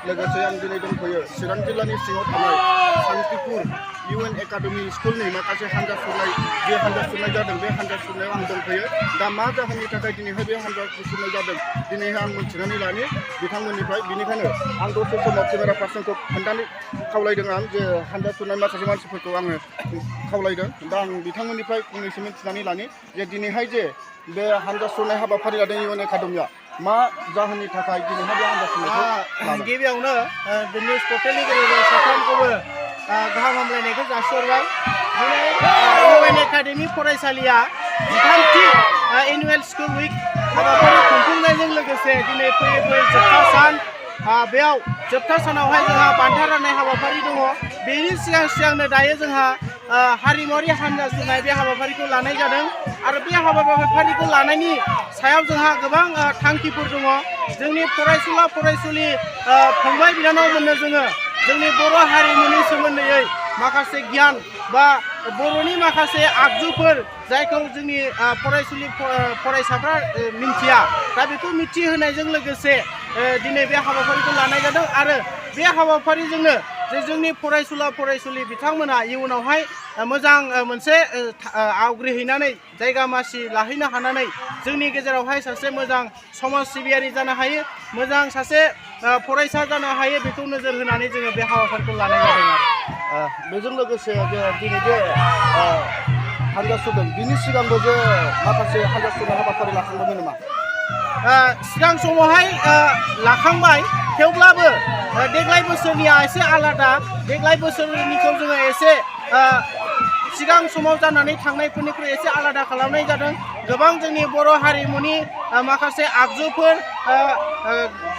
लोगोसे आं दिनै दंफैयो चिरां जिल्लानि सिङाव थानाय सान्तिपुर UN एकाडेमि स्कुलनि माखासे हान्जा सुरनाय जे हान्जा सुरनाय जादों बे हान्जा सुरनायाव आं दंफैयो दा मा जाहोननि थाखाय दिनैहाय बे हान्जा सुरनाय जादों दिनैहाय आं मिथिनानै लानि बिथांमोननिफ्राय बिनिखायनो आं दसे समाव केमेरा पार्सनखौ खोन्थानो खावलायदों आं जे हान्जा सुरनाय माखासे मानसिफोरखौ आङो खावलायदों दा आं बिथांमोननिफ्राय फंनैसो मिथिनानै लानि जे दिनैहाय जे बे हान्जा सुरनाय हाबाफारि लादों UN एकाडेमिया मा जाहोननि थाखाय दिनैहाय बे हान्जा सुरनायखौ गिबियावनो बे निउस पर्टेलनि गेजेरजों साफ्रोमखौबो गाहाम हामलायनायखौ जासिहरबाय दिनै UN एकाडेमि फरायसालिया 3थि एनुवेल स्कुल उइक हाबाफारि खुंफुंनायजों लोगोसे दिनै फैयै फैयै जोबथा सान बेयाव जोबथा सानावहाय जोंहा बान्था राननाय हाबाफारि दङ बेनि सिगांनो दायो जोंहा हारिमुआरि हान्जा सुरनाय बे हाबाफारिखौ लानाय जादों आरो बे हाबाफारिखौ लानायनि सायाव जोंहा गोबां थांखिफोर दङ जोंनि फरायसुला फरायसुलि फंबाय बिनानावमोननो जोङो जोंनि बर' हारिमुनि सोमोन्दै माखासे गियान बा बर'नि माखासे आगजुफोर जायखौ जोंनि फरायसुलि फरायसाफ्रा मिन्थिया दा बेखौ मिथिहोनायजों लोगोसे दिनै बे हाबाफारिखौ लानाय जादों आरो बे हाबाफारिजोंनो जे जोंनि फरायसुला फरायसुलि बिथांमोना इयुनावहाय मोजां मोनसे आवग्रिहैनानै जायगा मासि लाहैनो हानानै जोंनि गेजेरावहाय सासे मोजां समाज सिबियारि जानो हायो मोजां सासे फरायसा जानो हायो बेखौ नोजोर होनानै जोङो बे हाबाफारिखौ लानाय जादों आरो बेजों लोगोसे दिनै जे हान्जा सुरदों बिनि सिगांबो जे माखासे हान्जा सुरनाय हाबाफारि लाखांदोंमोन नामा सिगां समावहाय लाखांबाय थेवब्लाबो देग्लाय बोसोरनिया एसे आलादा देग्लाय बोसोरनिखौ जोङो एसे सिगां समाव जानानै थांनायफोरनिख्रुइ एसे आलादा खालामनाय जादों गोबां जोंनि बर' हारिमुनि माखासे आगजुफोर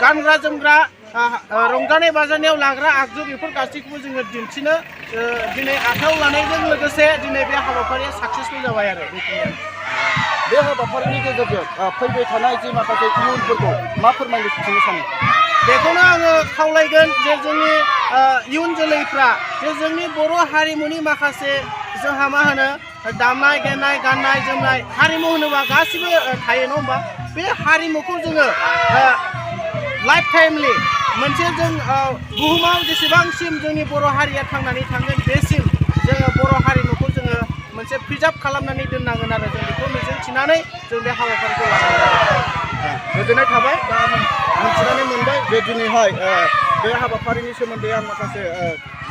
गानग्रा जोमग्रा रंजानाय बाजानायाव लाग्रा आगजु बेफोर गासैखौबो जोङो दिन्थिनो दिनै आखायाव लानायजों लोगोसे दिनै बे हाबाफारिया साक्सेसफुल जाबाय आरो बे हाबाफारिनि गेजेरजों फैबाय थानाय जे माखासे इयुनफोरखौ मा फोरमायनो सानो बेखौनो आङो खावलायगोन जे जोंनि इयुन जोलैफ्रा जे जोंनि बर' हारिमुनि माखासे जोंहा मा होनो दामनाय देनाय गाननाय जोमनाय हारिमु होनोबा गासिबो थायो नङा होमबा बे हारिमुखौ जोङो लाइफ टाइमलि मोनसे जों बुहुमाव जेसेबांसिम जोंनि बर' हारिया थांनानै थांगोन बेसिम जोङो बर' हारिमुखौ जोङो मोनसे प्रिजार्भ खालामनानै दोननांगोन आरो जों बेखौ मिजिंथिनानै जों बे हाबाफारिखौ लानांगोन गोजोननाय थाबाय दा मिथिनानै मोनबाय जे दिनैहाय बे हाबाफारिनि सोमोन्दै आं माखासे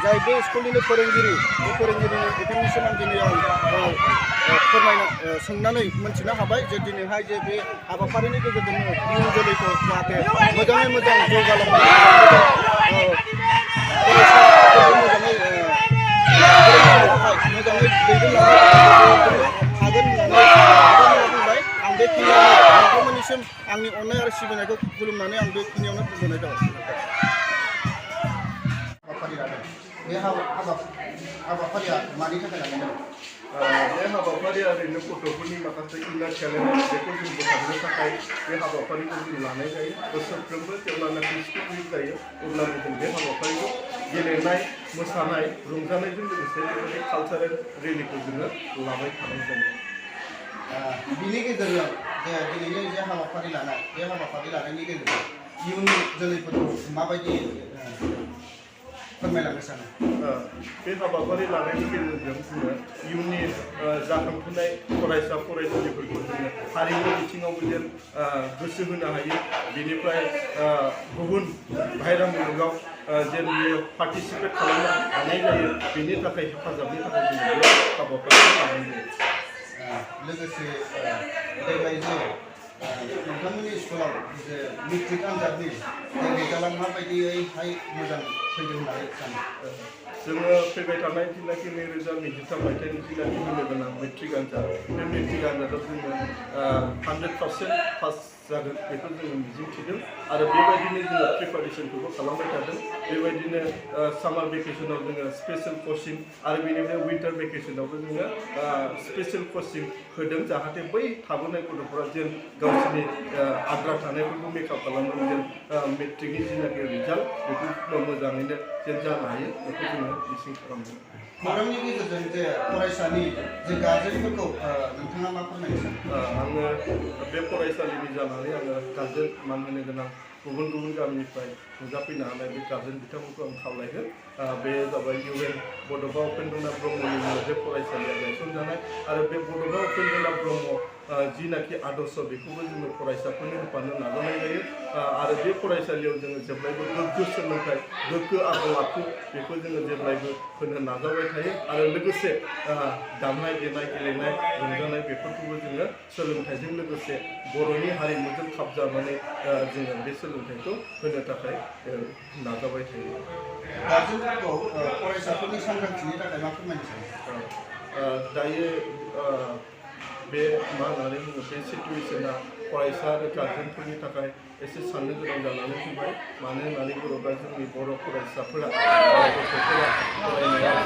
जाय बे स्कुलनिनो फोरोंगिरि बे फोरोंगिरिनि बिथांनिसिम आं दिनै फोरमायनो सोंनानै मोनथिनो हाबाय जे दिनैहाय जे बे हाबाफारिनि गेजेरजोंनो इयुन जोलैखौ जाहाथे मोजाङै मोजां जौगालांनो फरायसाफोरखौ मोजाङै दैदेनलांनो हागोन होननानै बुंबाय आं बेखिनियावनो नोंथांमोननिसिम आंनि अननाय आरो सिबिनायखौ खुलुमनानै आं बेखिनियावनो दोनथ'नाय जाबाय बे हाबाफारिया मानि थाखाय लानाय जादों बे हाबाफारिया ओरैनो गथ'फोरनि माखासे इनार टेलेन्ट बेखौ जों बोखारनो थाखाय बे हाबाफारिखौ जों लानाय जायो बोसोरफ्रोमबो जेब्लानाखि स्कुल उइक जायो अब्लानो जों बे हाबाफारिखौ गेलेनाय मोसानाय रंजानायजों लोगोसे बेबायदि कालचारेल रेलिखौ जोङो लाबाय थानाय जायो बिनि गेजेरजों जे दिनैनि जे हाबाफारि लानाय बे हाबाफारि लानायनि गेजेरजों इयुन जोलैफोरखौ माबायदि फोरमायलांनो सानो बे हाबाफारि लानायनि गेजेरजों जोङो इयुननि जाखांफुनाय फरायसा फरायसुलिफोरखौ जोङो हारिमु बिथिङावबो जेन गोसो होनो हायो बेनिफ्राय गुबुन बाहेरा मुलुगाव जेन बियो पार्टिसिपेट खालामनो हानाय जायो बेनि थाखाय हेफाजाबनि थाखाय जोङो बे हाबाफारिखौ लानाय जायो लोगोसे देग्लाय जे नोंथांमोननि स्कुलाव जे मेट्रिक आनजादनि रिजाल्टआ माबायदियैहाय मोजां फैदों होननानै सानो जोङो फैबाय थानाय जिल्लाखि 2023 मायथाइनि जिल्लानि होनो गोनां मेट्रिक आनजाद बे मेट्रिक आनजादाव जोङो 100% पास जागोन बेखौ जोङो मिजिंथिदों आरो बेबायदिनो जोङो प्रिपारेसनखौबो खालामबाय थादों बेबायदिनो सामार भेकेसनाव जोङो स्पेशेल कचिं आरो बेनिफ्राय विन्टार भेकेसनावबो जोङो स्पेशेल कचिं होदों जाहाथे बै थाबोनाय गथ'फोरा जेन गावसोरनि आद्रा थानायफोरखौ मेकआप खालामनानै जेन मेट्रिकनि जिनाखि रिजाल्ट बेखौ मोजाङैनो जेन जानो हायो बेखौ जोङो मिजिं खालामदों प्रग्रामनि गेजेरजों जे फरायसानि जे गार्जेनफोरखौ नोंथाङा मा फोरमायनो सानो आङो बे फरायसालिनि जानानै आङो गार्जेन मान होनो गोनां गुबुन गुबुन गामिनिफ्राय नुजाफैनो हानाय बे गार्जेन बिथांमोनखौ आं खावलायगोन बे जाबाय UN बड'फा उपेन्द्रनाथ ब्रह्मनि मुङाव बे फरायसालिया गायसनजानाय आरो बे बड'फा उपेन्द्रनाथ ब्रह्म जिनाखि आदर्श बेखौबो जोङो फरायसाफोरनो होफानो नाजानाय जायो आरो बे फरायसालियाव जोङो जेब्लायबो गोग्गो सोलोंथाइ गोग्गो आखल आखु बेखौ जोङो जेब्लायबो होनो नाजाबाय थायो आरो लोगोसे दामनाय देनाय गेलेनाय रंजानाय बेफोरखौबो जोङो सोलोंथाइजों लोगोसे बर'नि हारिमुजों खाबजानानै जोङो बे सोलोंथाइखौ होनो थाखाय नाजाबाय थायो गार्जेनफोरखौ फरायसाफोरनि सांग्रांथिनि थाखाय मा फोरमायनो सानो दायो बे मा होननानै बुङो बे सिटुवेसना फरायसा आरो गार्जेनफोरनि थाखाय एसे साननो गोनां जानानै फैबाय मानो होननानै बुङोब्ला जोंनि बर' फरायसाफोरा गथ'फोरा फरायनायाव